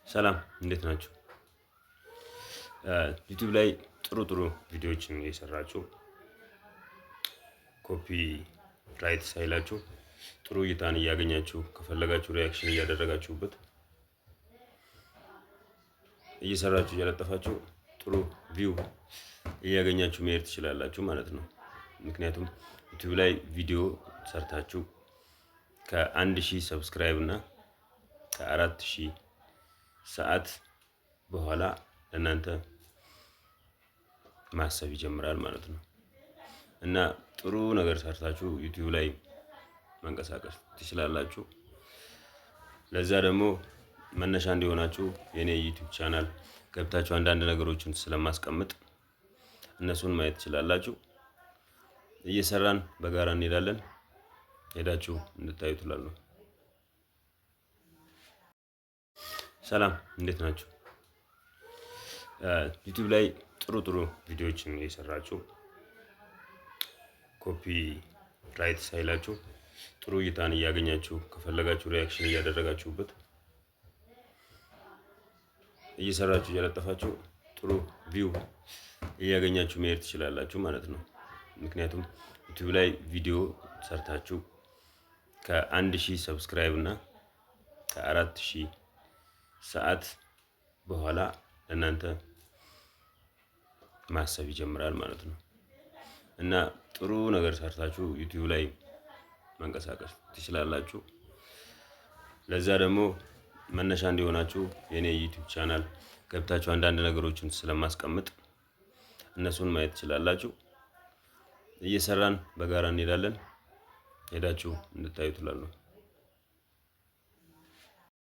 ሰላም፣ እንዴት ናችሁ? ዩቲዩብ ላይ ጥሩ ጥሩ ቪዲዮዎችን እየሰራችሁ copyright ሳይላችሁ ጥሩ እይታን እያገኛችሁ፣ ከፈለጋችሁ reaction እያደረጋችሁበት እየሰራችሁ እየለጠፋችሁ ጥሩ view እያገኛችሁ መሄድ ትችላላችሁ ማለት ነው። ምክንያቱም ዩቲዩብ ላይ ቪዲዮ ሰርታችሁ ከ1000 subscribe እና ከ4000 ሰዓት በኋላ ለእናንተ ማሰብ ይጀምራል ማለት ነው። እና ጥሩ ነገር ሰርታችሁ ዩቲዩብ ላይ መንቀሳቀስ ትችላላችሁ። ለዛ ደግሞ መነሻ እንዲሆናችሁ የኔ ዩቲዩብ ቻናል ገብታችሁ አንዳንድ ነገሮችን ስለማስቀምጥ እነሱን ማየት ትችላላችሁ። እየሰራን በጋራ እንሄዳለን። ሄዳችሁ እንድታዩ እላለሁ። ሰላም፣ እንዴት ናችሁ? ዩቲዩብ ላይ ጥሩ ጥሩ ቪዲዮዎችን እየሰራችሁ copyright ሳይላችሁ ጥሩ እይታን እያገኛችሁ፣ ከፈለጋችሁ reaction እያደረጋችሁበት እየሰራችሁ እየለጠፋችሁ ጥሩ view እያገኛችሁ መሄድ ትችላላችሁ ማለት ነው። ምክንያቱም ዩቲዩብ ላይ ቪዲዮ ሰርታችሁ ከ1000 subscribe እና ከ4000 ሰዓት በኋላ ለእናንተ ማሰብ ይጀምራል ማለት ነው። እና ጥሩ ነገር ሰርታችሁ ዩቲዩብ ላይ መንቀሳቀስ ትችላላችሁ። ለዛ ደግሞ መነሻ እንዲሆናችሁ የኔ ዩቲዩብ ቻናል ገብታችሁ አንዳንድ ነገሮችን ስለማስቀምጥ እነሱን ማየት ትችላላችሁ። እየሰራን በጋራ እንሄዳለን። ሄዳችሁ እንድታዩ እላለሁ።